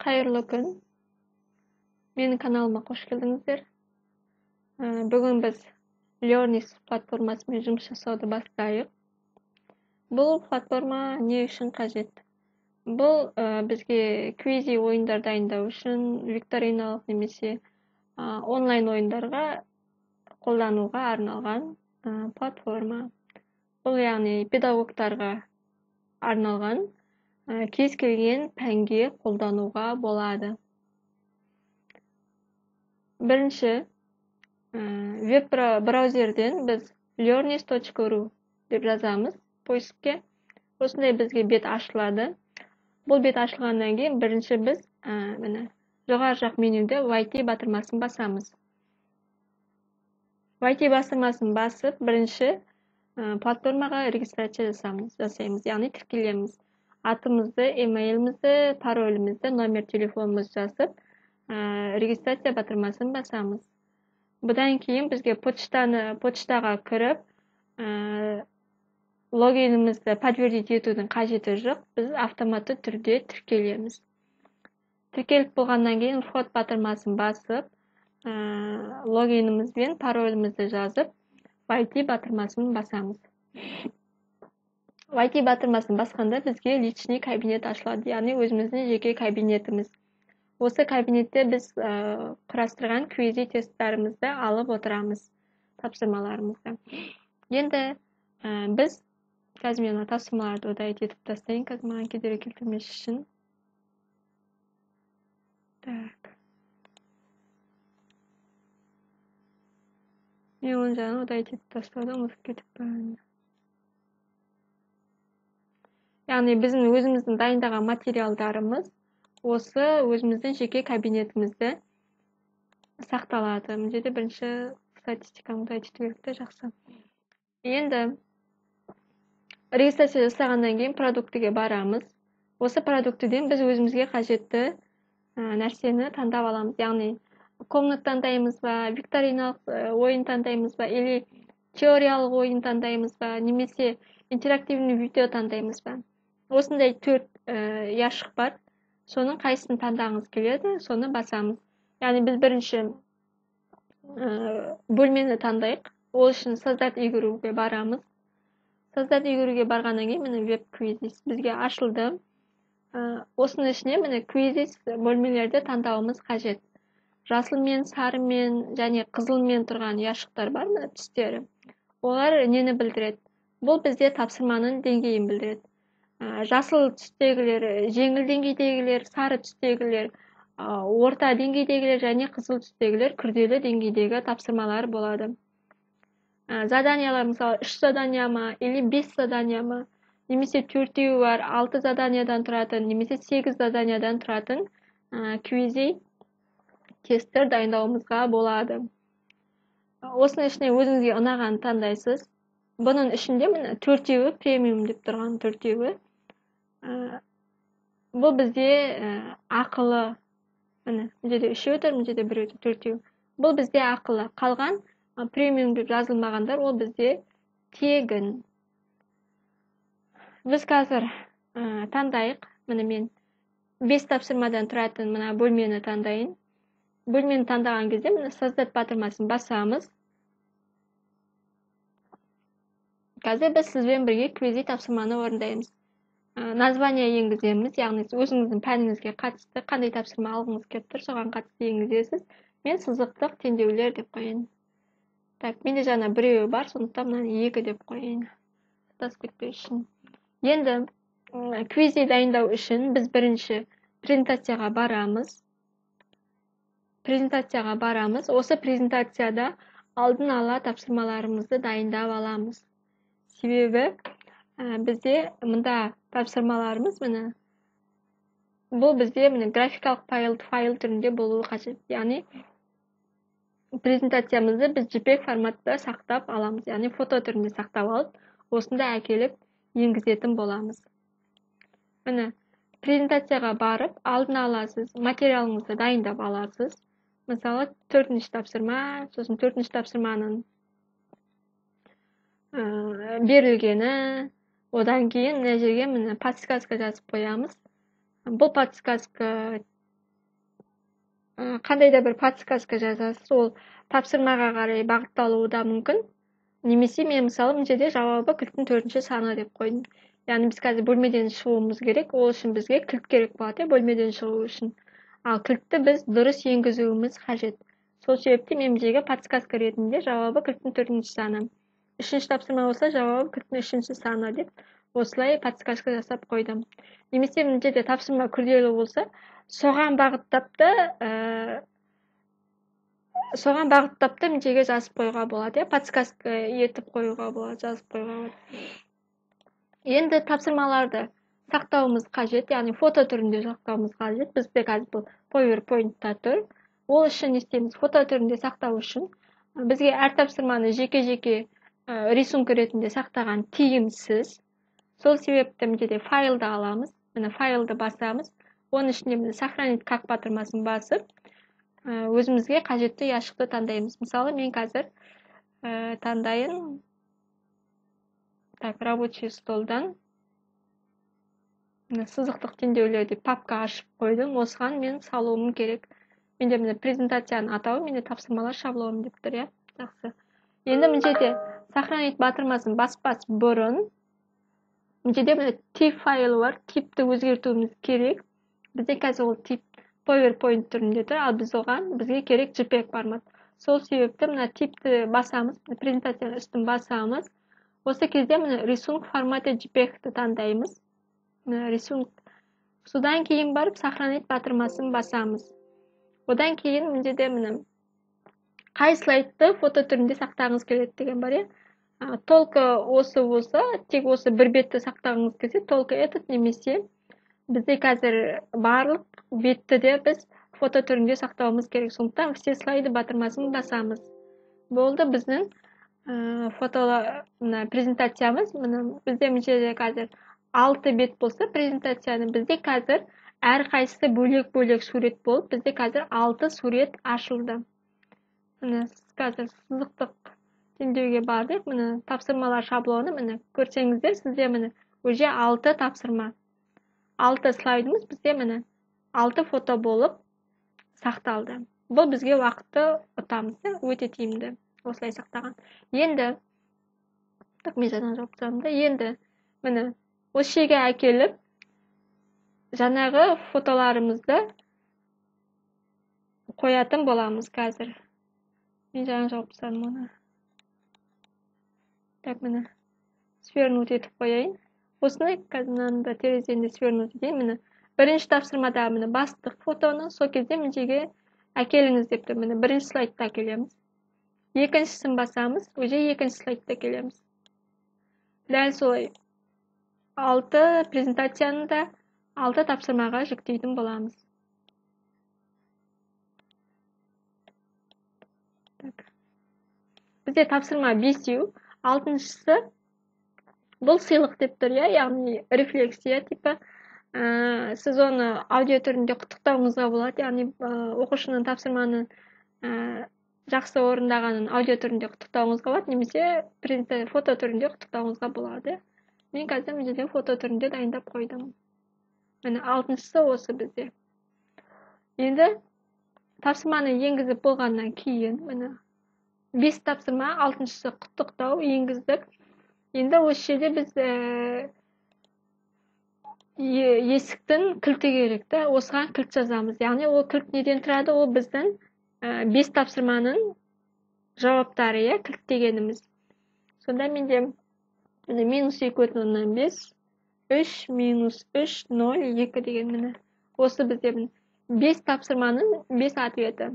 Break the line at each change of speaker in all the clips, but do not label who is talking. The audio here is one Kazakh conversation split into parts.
Қайырлы күн. Менің каналыма қош келдіңіздер. Бүгін біз Learnist платформасымен жұмыс жасауды бастайық. Бұл платформа не үшін қажет? Бұл бізге квизи ойындар дайындау үшін, викториналық немесе онлайн ойындарға қолдануға арналған платформа. Бұл яғни педагогтарға арналған, кез келген пәнге қолдануға болады. Бірінші, веб браузерден біз learnist.ru деп жазамыз поискке. Осындай бізге бет ашылады. Бұл бет ашылғаннан кейін бірінші біз міне жоғары жақ менюде Войти батырмасын басамыз. Войти батырмасын басып, бірінші платформаға регистрация жасаймыз, яғни тіркелеміз. Атымызды, емейлімізді, паролімізді, номер телефонымызды жазып, регистрация батырмасын басамыз. Бұдан кейін бізге почтаға кіріп, логинімізді подтвердить етудің қажеті жоқ, біз автоматты түрде тіркелеміз. Тіркеліп болғаннан кейін вход батырмасын басып, логиніміз бен паролімізді жазып, Войти батырмасын басамыз. Войти батырмасын басқанда бізге личный кабинет ашылады, яғни өзіміздің жеке кабинетіміз. Осы кабинетте біз құрастырған квизи тесттарымызды алып отырамыз, тапсырмаларымызды. Енді біз қазір мен тапсырмаларды удалить етіп тастайын, қазір маған кедергі келтірмес үшін. Так. Мен оның жағын удалить етіп тастауды ұмытып кетіппін. Яғни біздің өзіміздің дайындаған материалдарымыз осы өзіміздің жеке кабинетімізде сақталады. Мына жерде бірінші статистиканы удалить ету керек те, жақсы. Енді регистрация жасағаннан кейін продуктіге барамыз. Осы продуктіден біз өзімізге қажетті нәрсені таңдап аламыз. Яғни комнат таңдаймыз ба, викториналық ойын таңдаймыз ба, или теориялық ойын таңдаймыз ба, немесе интерактивный видео таңдаймыз ба. Осындай 4 ящик бар. Соның қайсысын таңдағыңыз келеді, соны басамыз. Яғни біз бірінші бөлмені таңдайық. Ол үшін создать игруге барамыз. Создать игруге барғаннан кейін міне веб квизис бізге ашылды. Осының ішіне міне квизис бөлмелерді таңдауымыз қажет. Жасылмен, сарымен және қызылмен тұрған ящиктар бар, міне түстері. Олар нені білдіреді? Бұл бізде тапсырманың деңгейін білдіреді. Жасыл түстегілер, жеңіл деңгейдегілер, сары түстегілер, орта деңгейдегілер және қызыл түстегілер күрделі деңгейдегі тапсырмалар болады. Заданиялар, мысалы, 3 задания ма, или 5 задания ма, немесе 4-еуі бар, 6 заданиядан тұратын, немесе 8 заданиядан тұратын квизи тесттер дайындауымызға болады. Осының ішіне өзіңізге ұнағанын таңдайсыз. Бұның ішінде міне 4-еуі премиум деп тұрған 4-еуі. Бұл бізде ақылы. Міне, мына жерде 3-еуі тұр, мына жерде 1-еуі тұр, 4-еуі. Бұл бізде ақылы. Қалған премиум деп жазылмағандар, ол бізде тегін. Біз қазір таңдайық. Міне мен 5 тапсырмадан тұратын мына бөлмені таңдайын. Бөлмені таңдаған кезде міне создать батырмасын басамыз. Қазір біз сізбен бірге квизи тапсырманы орындаймыз. Название енгіземіз, яғни өзіңіздің пәніңізге қатысты қандай тапсырма алғыңыз келіп тұр, соған қатысты енгізесіз. Мен сызықтық теңдеулер деп қояйын. Так, менде жаңа біреуі бар, сондықтан мынаны 2 деп қояйын. Шатасып кетпеу үшін. Енді квизи дайындау үшін біз бірінші презентацияға барамыз. Презентацияға барамыз. Осы презентацияда алдын ала тапсырмаларымызды дайындап аламыз. Себебі бізде мында тапсырмаларымыз міне бұл бізде міне графикалық файл түрінде болуы қажет. Яғни презентациямызды біз JPEG форматта сақтап аламыз, яғни фото түрінде сақтап алып, осында әкеліп енгізетін боламыз. Міне презентацияға барып, алдын ала сіз материалыңызды дайындап аласыз. Мысалы, 4-ші тапсырма, сосын 4-ші тапсырманың берілгені, одан кейін мына жерге міне подсказка жазып қоямыз. Бұл подсказка Қандай да бір подсказка жазасыз, ол тапсырмаға қарай бағытталуы да мүмкін. Немесе мен мысалы мына жерде жауабы кілттің 4-ші саны деп қойдым. Яғни біз қазір бөлмеден шығуымыз керек, ол үшін бізге кілт керек болады, бөлмеден шығу үшін. Ал кілтті біз дұрыс енгізуіміз қажет. Сол себепті мен мына жерге подсказка ретінде жауабы кілттің 4-ші саны. 3-ші тапсырма болса жауабы кілттің 3-ші саны деп осылай подсказка жасап қойдым. Немесе мына жерде тапсырма күрделі болса, соған бағыттап та мына жерге жазып қоюға болады, подсказка етіп қоюға болады, жазып қоюға болады. Енді тапсырмаларды сақтауымыз қажет, яғни фото түрінде сақтауымыз қажет. Бізде қазір бұл PowerPoint-та тұр. Ол үшін не істейміз? Фото түрінде сақтау үшін бізге әр тапсырманы жеке-жеке рисунка ретінде сақтаған тиімсіз. Сол себепті мына жерде файлды аламыз. Міне файлды басамыз. Оның ішінде міне сохранить как батырмасын басып, өзімізге қажетті ұяшықты таңдаймыз. Мысалы, мен қазір таңдайын. Так, рабочий столдан сызықтық теңдеулер деп папка ашып қойдым. Осыған мен салуым керек. Менде міне презентацияның атауы, менде тапсырмалар шаблоны деп тұр, иә. Жақсы. Енді мына жерде сохранить батырмасын баспас бұрын мына жерде міне тип файлы бар. Типті өзгертуіміз керек. Бізде қазір ол тип PowerPoint түрінде тұр, ал біз оған бізге керек JPEG формат. Сол себепті мына типті басамыз, презентацияның үстін басамыз. Осы кезде міне рисунок форматы JPEG-ті таңдаймыз. Міне рисунок. Содан кейін барып сохранить батырмасын басамыз. Одан кейін мына жерде міне қай слайдты фото түрінде сақтағыңыз келеді деген бар, иә. Только осы болса, тек осы бір бетті сақтағыңыз келсе, только этот, немесе бізде қазір барлық бетті де біз фото түрінде сақтауымыз керек. Сондықтан все слайды батырмасын басамыз. Болды, біздің фото мына презентациямыз. Мына бізде мына жерде қазір 6 бет болса презентацияны, бізде қазір әрқайсысы бөлек-бөлек сурет болып, бізде қазір 6 сурет ашылды. Міне қазір сызықтық теңдеуге бардық. Міне тапсырмалар шаблоны, міне көрсеңіздер, сізде міне уже 6 тапсырма. 6 слайдымыз бізде міне 6 фото болып сақталды. Бұл бізге уақытты ұтамыз, өте тиімді осылай сақтаған. Енді так, мен жаңа жауып тастадым да. Енді міне осы жерге әкеліп жаңағы фотоларымызды қоятын боламыз қазір. Мен жаңа жауып тастадым оны. Так, міне свернуть етіп қояйын. Осыны қазір мынаны да терезені свернуть етейін. Міне бірінші тапсырмада міне бастық фотоны, сол кезде мына жерге әкеліңіз деп тұр. Міне бірінші слайдта әкелеміз. Екіншісін басамыз, уже екінші слайдта әкелеміз. Дәл солай 6 презентацияны да 6 тапсырмаға жүктейтін боламыз. Так. Бізде тапсырма 5, 6-шысы бұл сыйлық деп тұр, иә, яғни рефлексия типі. Сіз оны аудио түрінде құттықтауыңызға болады, яғни оқушының тапсырманы жақсы орындағанын аудио түрінде құттықтауыңызға болады, немесе фото түрінде құттықтауыңызға болады. Мен қазір мына жерде фото түрінде дайындап қойдым. Міне 6-шысы осы бізде. Енді тапсырманы енгізіп болғаннан кейін, міне 5 тапсырма, 6-шысы құттықтау енгіздік. Енді осы жерде біз есіктің кілті керек та, осыған кілт жазамыз. Яғни ол кілт неден тұрады? Ол біздің 5 тапсырманың жауаптары, иә, кілт дегеніміз. Сонда менде міне минус 2,5, 3 минус 3, 0, 2 деген міне. Осы бізде 5 тапсырманың 5 ответі.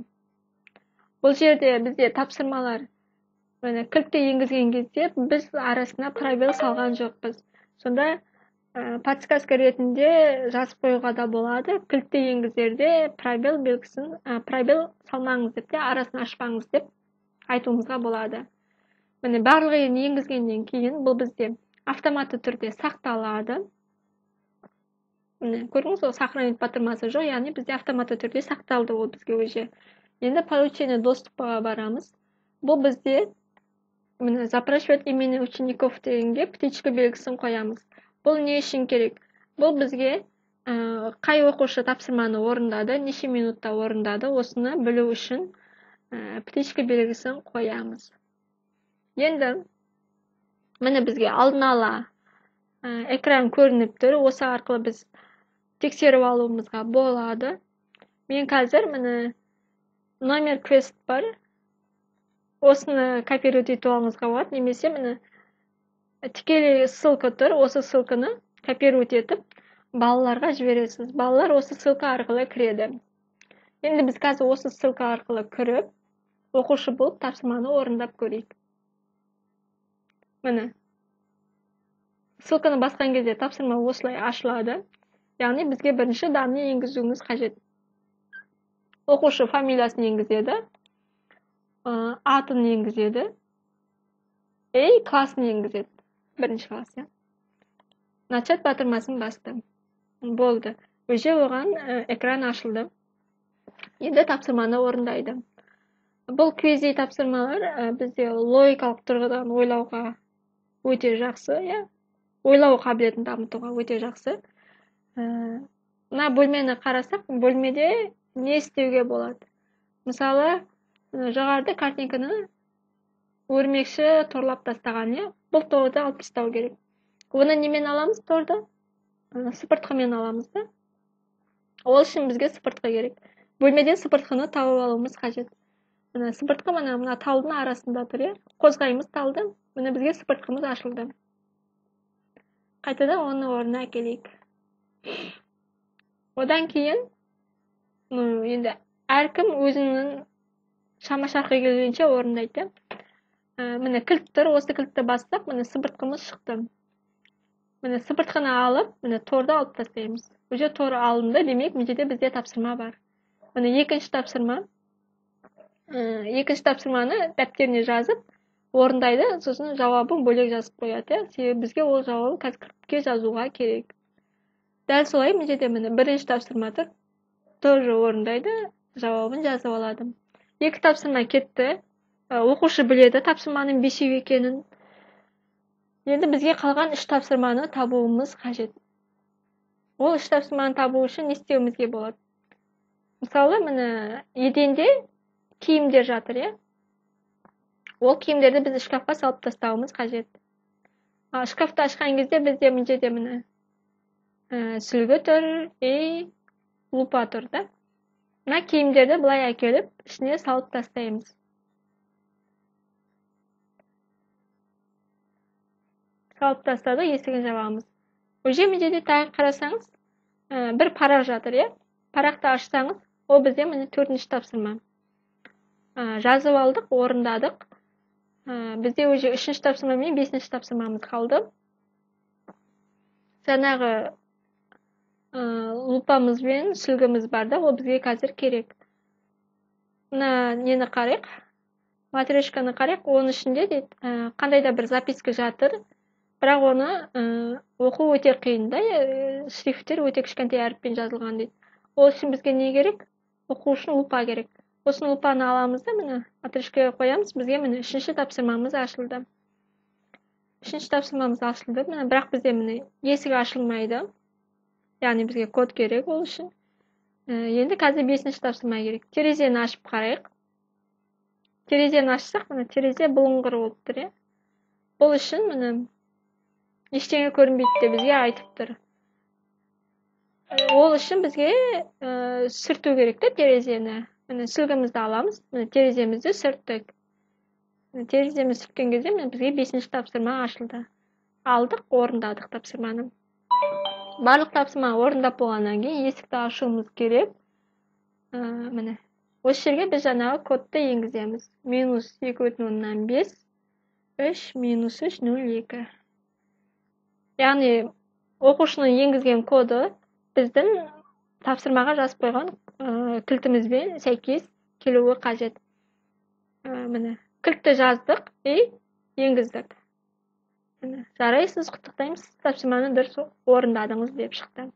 Бұл жерде бізде тапсырмалар міне кілтті енгізген кезде біз арасына пробел салған жоқпыз. Сонда подсказка ретінде жазып қоюға да болады. Кілтті енгізерде пробел белгісін, пробел салмаңыз деп те, арасын ашпаңыз деп айтуымызға болады. Міне барлығын енгізгеннен кейін бұл бізде автоматты түрде сақталады. Міне көрдіңіз, ол сохранить батырмасы жоқ, яғни бізде автоматты түрде сақталды ол бізге уже. Енді получение доступқа барамыз. Бұл бізде міне запрашивать имени учеников дегенге птичка белгісін қоямыз. Бұл не үшін керек? Бұл бізге Қай оқушы тапсырманы орындады, неше минутта орындады, осыны білу үшін птичка белгісін қоямыз. Енді міне бізге алдын ала экран көрініп тұр. Осы арқылы біз тексеріп алуымызға болады. Мен қазір міне номер квест бар. Осыны копировать етіп алуыңызға болады, немесе міне тікелей ссылка тұр, осы ссылканы копировать етіп балаларға жібересіз. Балалар осы ссылка арқылы кіреді. Енді біз қазір осы ссылка арқылы кіріп, оқушы болып тапсырманы орындап көрейік. Міне ссылканы басқан кезде тапсырма осылай ашылады. Яғни бізге бірінші данные енгізуіміз қажет. Оқушы фамилиясын енгізеді, атын енгізеді, классын енгізеді. Бірінші класс, иә. Начать батырмасын басты. Болды. Уже оған экран ашылды. Енді тапсырманы орындайды. Бұл квизи тапсырмалар бізде логикалық тұрғыдан ойлауға өте жақсы, иә. Ойлау қабілетін дамытуға өте жақсы. Мына бөлмені қарасақ, бөлмеде не істеуге болады? Мысалы, жоғарыда картинканы өрмекші торлап тастаған, иә. Бұл торды алып тастау керек. Оны немен аламыз торды? Сыпыртқымен аламыз да. Ол үшін бізге сыпыртқы керек. Бөлмеден сыпыртқыны тауып алуымыз қажет. Міне сыпыртқы мына талдың арасында тұр, иә. Қозғаймыз талды. Міне бізге сыпыртқымыз ашылды. Қайтадан оны орнына әкелейік. Одан кейін енді әркім өзінің шама-шарқы келгенше орындайды. Міне кілт тұр, осы кілтті бассақ, міне сыпыртқымыз шықты. Міне сыпыртқыны алып, міне торды алып тастаймыз. Уже тор алынды, демек мына жерде бізде тапсырма бар. Міне екінші тапсырма. Екінші тапсырманы дәптеріне жазып орындайды, сосын жауабын бөлек жазып қояды. Себебі бізге ол жауабын қазір кілтке жазуға керек. Дәл солай мына жерде міне бірінші тапсырма тұр. Тоже орындайды, жауабын жазып алады. Екі тапсырма кетті. Оқушы біледі тапсырманың бесеу екенін. Енді бізге қалған үш тапсырманы табуымыз қажет. Ол үш тапсырманы табу үшін не істеуімізге болады? Мысалы, міне еденде киімдер жатыр, иә? Ол киімдерді біз шкафқа салып тастауымыз қажет. Шкафты ашқан кезде бізде мына жерде міне сүлгі тұр, лупа тұр да. Мына киімдерді былай әкеліп ішіне салып тастаймыз. Салып тастадық, есігін жабамыз. Уже мына жерде тағы қарасаңыз, бір парақ жатыр, иә? Парақты ашсаңыз, ол бізде міне төртінші тапсырма. Жазып алдық, орындадық. Бізде уже үшінші тапсырма мен бесінші тапсырмамыз қалды. Жаңағы лупамыз бен сүлгіміз бар да, ол бізге қазір керек. Мына нені қарайық? Матрешканы қарайық. Оның ішінде дейді, қандай да бір записка жатыр. Бірақ оны оқу өте қиын да, шрифттер өте кішкентай әріппен жазылған дейді. Ол үшін бізге не керек? Оқу үшін лупа керек. Осыны лупаны аламыз да, міне матрешкаға қоямыз. Бізге міне үшінші тапсырмамыз ашылды. Үшінші тапсырмамыз ашылды. Міне, бірақ бізде міне есік ашылмайды. Яғни бізге код керек ол үшін. Енді қазір бесінші тапсырма керек. Терезені ашып қарайық. Терезені ашсақ, міне терезе бұлыңғыр болып тұр, иә. Бұл үшін міне ештеңе көрінбейді деп бізге айтып тұр. Ол үшін бізге сүрту керек те терезені. Міне сүлгімізді аламыз, міне тереземізді сүрттік. Тереземізді сүрткен кезде міне бізге бесінші тапсырма ашылды. Алдық, орындадық тапсырманы. Барлық тапсырма орындап болғаннан кейін есікті ашуымыз керек. Міне осы жерге біз жаңағы кодты енгіземіз. -2,5 3 -3 0,2. Яғни оқушының енгізген коды біздің тапсырмаға жазып қойған кілтімізбен сәйкес келуі қажет. Міне кілтті жаздық и енгіздік. Міне, жарайсыз, құттықтаймыз, тапсырманы дұрыс орындадыңыз деп шықты.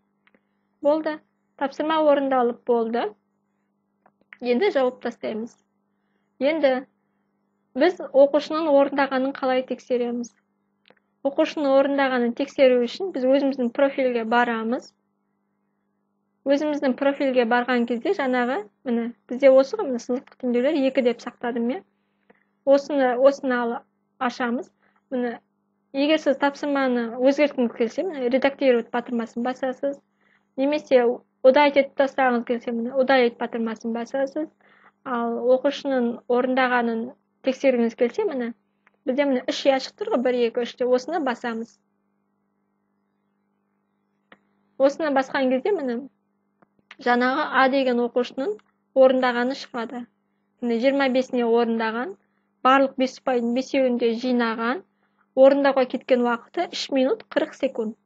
Болды. Тапсырма орындалып болды. Енді жауып тастаймыз. Енді біз оқушының орындағанын қалай тексереміз? Оқушының орындағанын тексеру үшін біз өзіміздің профильге барамыз. Өзіміздің профильге барған кезде жаңағы, міне, бізде осы ғой, міне, сызықтық теңдеулер 2 деп сақтадым мен. Осыны ашамыз. Міне, егер сіз тапсырманы өзгерткіңіз келсе, міне, редактировать батырмасын басасыз. Немесе удалить етіп тастағыңыз келсе, міне, удалить батырмасын басасыз. Ал оқушының орындағанын тексергіңіз келсе, міне, бізде міне 3 ұяшық тұр ғой, 1, 2, 3 деп, осыны басамыз. Осыны басқан кезде, міне, жаңағы А деген оқушының орындағаны шығады. Міне, 25-іне орындаған, барлық 5 ұпайдың 5-еуін де жинаған, орындауға кеткен уақыты 3 минут 40 секунд.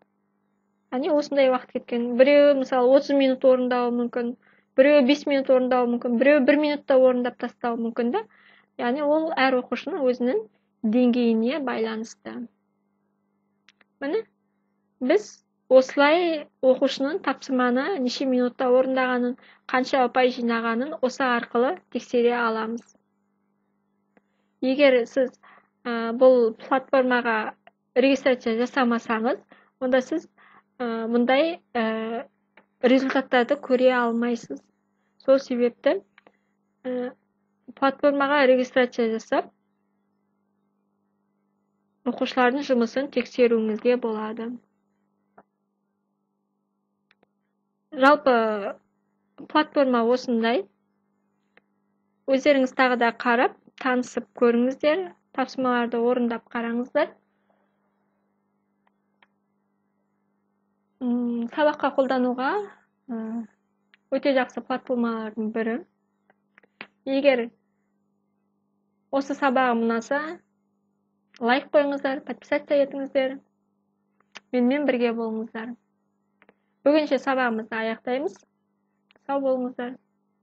Яғни осындай уақыт кеткен. Біреуі, мысалы, 30 минут орындауы мүмкін, біреуі 5 минут орындауы мүмкін, біреуі 1 минутта орындап тастауы мүмкін да. Яғни ол әр оқушының өзінің деңгейіне байланысты. Міне, біз осылай оқушының тапсырманы неше минутта орындағанын, қанша ұпай жинағанын осы арқылы тексере аламыз. Егер сіз бұл платформаға регистрация жасамасаңыз, онда сіз мұндай результаттарды көре алмайсыз. Сол себепті платформаға регистрация жасап, оқушылардың жұмысын тексеруіңізге болады. Жалпы платформа осындай. Өздеріңіз тағы да қарап, танысып көріңіздер, тапсырмаларды орындап қараңыздар. Сабаққа қолдануға өте жақсы платформалардың бірі. Егер осы сабағым ұнаса, лайк қойыңыздар, подписаться етіңіздер, менімен бірге болыңыздар. Бүгінше сабағымызды аяқтаймыз. Сау болыңыздар.